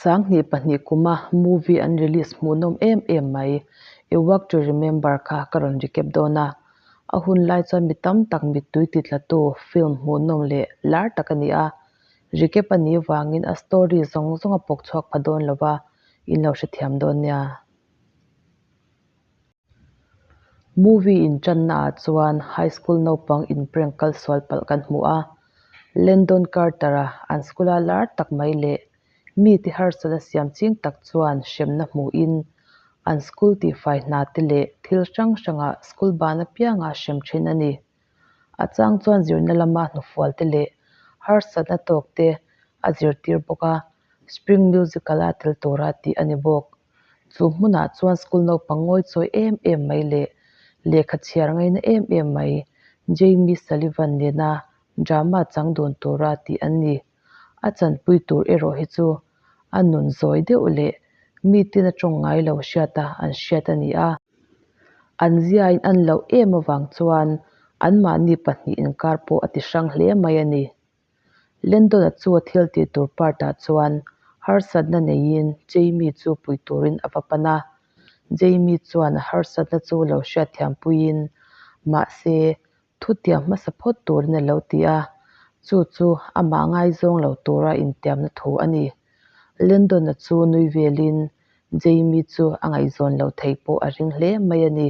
22 kuma movie an release hmuhnawm em em mai A Walk to Remember kha ka rawn recap dawn a. A hun lai chuan mi tam tak mittui titlatu film hmuhnawm leh lar tak a ni a. Recap a nih vangin a story zawng zawng a pawk chhuak pha dawn lo va, in lo hrethiam dawn nia. Movie inṭanna ah chuan high school naupang in prank kal sual palh kan hmu a, Landon Carter-a an school-a lar tak mai leh mi ti harsat a siam ching tak chuan hremna hmuhin an school tihfai hna te leh thil hrang hrangah school ban apianga hrem thin a ni. A chang chuan zirna lama hnufual te leh harsatna tawk te a zirtir bawk a, Spring Musical-a tel tura tih a ni bawk. Chu hmunah chuan school naupang ngawi chawi em em mai leh lehkha chhiar ngaina em em mai Jamie Sullivan nena drama chang dun tura tih an ni. A chanpui tur erawh hi chu a nun zawi deuh leh mi tin a tawng ngai lo hriata an hriat a ni a. An ziain an loh em avang chuan anmahni pahnih inkar pawh a ti hrang hle mai a ni. Landon-a chu a thil tih tur part-ah chuan harsatna neiin Jamie chu pui turin a va pan a. Jamie chuan a harsatna chu lo hriatthiam puiin, mahse, thutiam hmasa phawt turin a lo ti a, chu chu amah ngaizawng lo tura intiamna thu a ni. Landon-a chu nui velin Jamie chu a ngaihzawn lo thei pawh a ring hle mai a ni.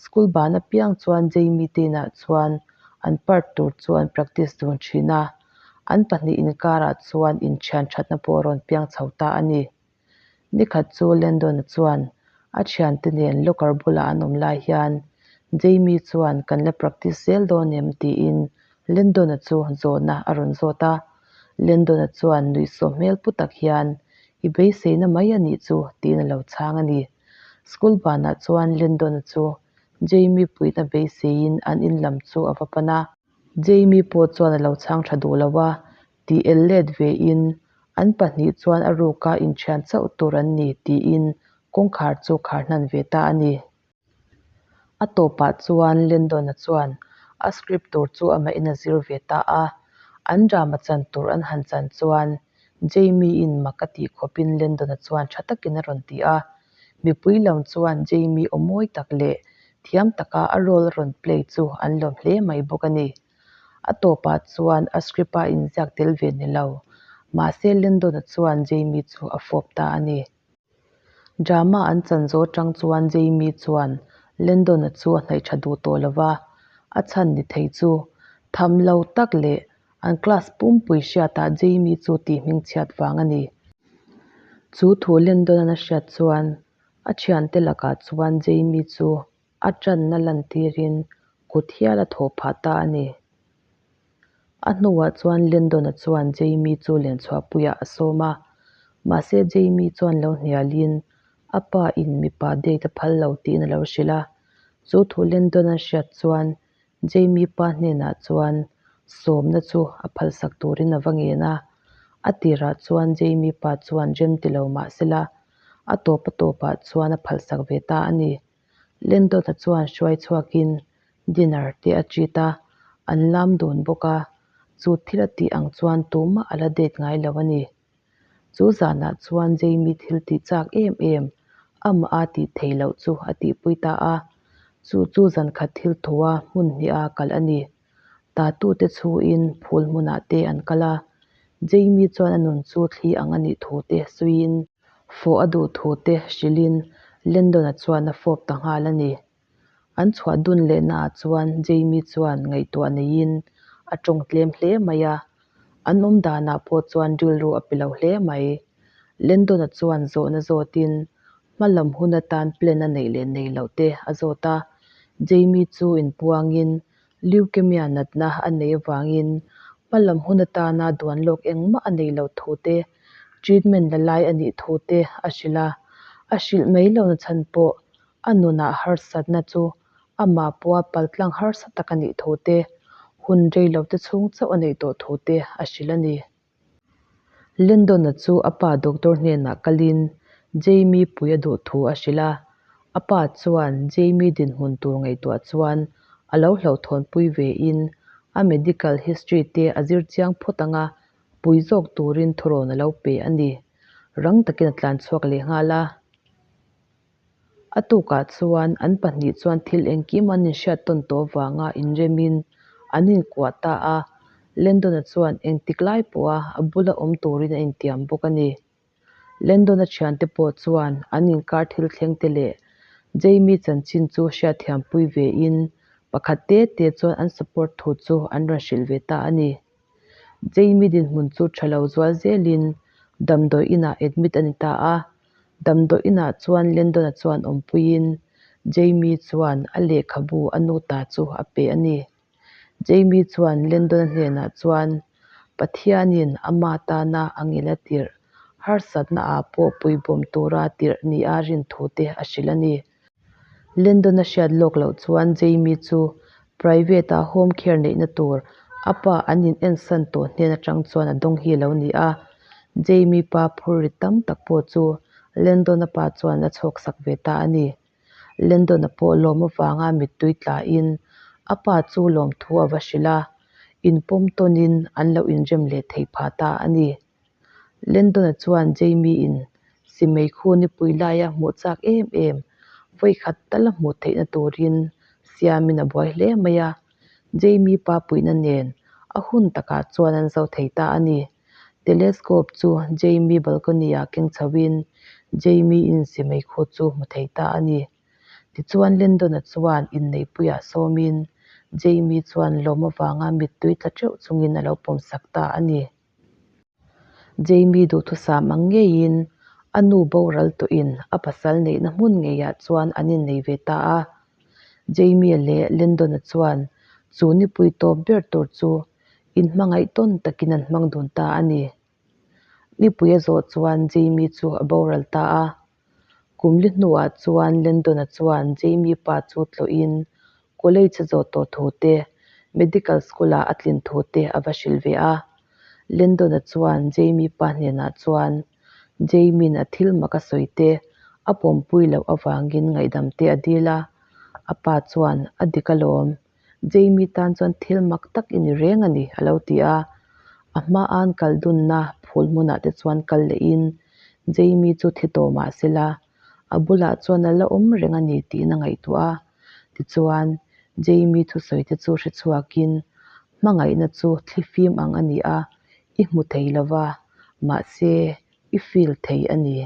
School ban apiang chuan Jamie te inah chuan an part tur chu an practice dun thin a, an pahnih inkarah chuan inthian thatna pawh a rawn piang chho ta a ni. Nikhat chu Landon-a chuan a thiante nen locker bulah an awm lai hian Jamie chuan kan la practice zel dawn em tiin Landon-a chu zawhna a rawn zawt a. Landon-a chuan nuihsawh hmel pu tak hian I beiseina mai a nih chu tiin a lo chhang a ni. School banah chuan Landon-a chu Jamie puihna beiseiin an in lam chu a va pan a. Jamie pawh chuan a lo chhang tha duh lo a, tih el let vein an pahnih chuan a ruka inthian chauh tur an ni tiin kawngkhar chu khar hnan ve ta a ni. A tawpah chuan Landon-a chuan a script tur chu amahin a zir ve ta a, an drama chan tur an han chan chuan Jamie-in mak a tih khawpin Landon-a chuan tha takin a rawn ti a. Mipui lam chuan Jamie aw mawi tak leh thiam taka a role a rawn play chu an lawm hle mai bawk a ni. A tawpah chuan a script a inziak tel ve ni lo, mahse Landon-a chuan Jamie chu a fawp ta a ni. Drama an chan zawh atang chuan Jamie chuan Landon-a chu a hnaih tha duh tawh lo va, a chhan ni thei chu tham lo tak leh an class pumpui hriatah Jamie chu tih hming chhiat vang a ni. Chu thu Landon-an a hriat chuan a thiante lakah chuan Jamie chu a tanna lantirin kut hial a thawh phah ta a ni. A hnuah chuan Landon-a chuan Jamie chu lenchhuahpuiah a sawm a, mahse Jamie chuan lo hnialin a pa in mipa date a phal lo tiin a lo hrilh a. Chu thu Landon-a hriat chuan Jamie pa hnenah chuan sawmna chu a phalsak turin a va ngen a. A tirah chuan Jamie pa chuan rem ti lo mah sela, a tawp a tawpah chuan a phalsak ve ta a ni. Landon-a chuan hruai chhuakin dinner te a treat a, an lam dun bawk a, chu thil a tih ang chuan tumah a la date ngai lo a ni. Chu zanah chuan Jamie thil tih chak em em, amah a tih theih loh chu a tihpui ta a, chu chu zan khat thil thua hmun hniha kal a ni. Tatute chhuin phul hmunah te an kal a, Jamie chuan a nun chu thli ang a nih thu te suiin, fawh a duh thu te hrilhin Landon-a chuan a fawp ta nghal a ni. An chhuah dun lehnaah chuan Jamie chuan ngaihtuah neiin a tawng tlem hle mai a, an awm danah pawh chuan rilru a pe lo hle mai. Landon-a chuan zawhna zawtin hma lam hun atan plan a neih leh nei loh te a zawt a, Jamie chu inpuangin leukemia natna a neih avangin hma lam hun atana duan lawk engmah a nei loh thu te, treatment la lai a nih thu te a hrilh a, a hrilh mai lohna chhan pawh A nunah harsatna chu amah pawha paltlang harsa tak a nih thu te, hun rei lo te chhung chauh a neih tawh thu te a hrilh a ni. Landon-a chu a pa doctor hnenah kalin Jamie pui a duh thu a hrilh a. A pa chuan Jamie dinhmun tur ngaihtuah chuan a lo hlauhthawnpui vein a medical history te a zir chiang phawt ang a, pui zawk turin thurawn a lo pe a ni. Rang takin a tlan chhuak leh nghal a. A tukah chuan an pahnih chuan thil engkim an inhriat tawn tawh avanga inremin an inkuah ta a. Landon-a chuan engtik lai pawha a bula awm turin a intiam bawk a ni. Landon-a thiante pawh chuan an inkar thil thleng te leh Jamie chanchin chu hriatthiampui vein pakhat te te chuan an support thu chu an rawn hrilh ve ta a ni. Jamie dinhmun chu tha lo zual zelin damdawi inah admit a ni ta a. Damdawi inah chuan Landon-a chuan awmpuiin Jamie chuan a lehkhabu a nu ta chu a pe a ni. Jamie chuan Landon-a hnenah chuan Pathianin ama tana a ngil a tirh, harsatna ah pawh puibawm tura tirh nia rin thu te a hrilh a ni. Landon-a hriat lawk loh chuan Jamie chu private a home care neihna tur a pa an in ensan tawh hnen atang chuan a dawng hi a lo ni a. Jamie pa phurrit tam tak pawh chu Landon-a pa chuan a chhawk sak ve ta a ni. Landon-a pawh lawm avanga mittui tlain a pa chu lawmthu a va hrilh a, inpawm tawnin an lo inrem leh theih phah ta a ni. Landon-a chuan Jamie-in Simei khu nipui laia hmuh chak em em, vawikhat tal a hmuh theihna turin siamin a buai hle mai a. Jamie pa puihna nen a hun takah chuan an zo thei ta a ni. Telescope chu Jamie balcony-ah keng chhoin Jamie-in Simei khu chu hmu thei ta a ni. Tichuan Landon-a chuan inneihpuiah sawmin Jamie chuan lawm avanga mittui tla teuh chungin a lo pawmsak ta a ni. Jamie duhthusam ang ngeiin a nu boral tawhin a pasal neihna hmun ngeiah chuan an innei ve ta a. Jamie leh Landon-a chuan chu nipui tawp ber tur chu inhmangaih tawn takin an hmang dun ta a ni. Nipui a zawh chuan Jamie chu a boral ta a. Kum li hnuah chuan Landon-a chuan Jamie pa chu tlawhin college a zawh tawh thu te, medical school-ah a tlin thu te a va hrilh ve a. Landon-a chuan Jamie pa hnenah chuan Jamie-in a thil mak a sawi te a pawmpui loh avangin ngaihdam te a dil a. A pa chuan, A dik alawm. Jamie tan chuan thil mak tak i ni reng a ni, a lo ti a. A hma an kal dunna phul hmunah te chuan kal lehin Jamie chu thi tawh mah sela, a bulah chuan a la awm reng a ni tiin a ngaihtuah a. Tichuan, Jamie thusawi te chu hre chhuakin, Hmangaihna chu thlifim ang a ni a, i hmu thei lova, mahse, i feel thei a ni.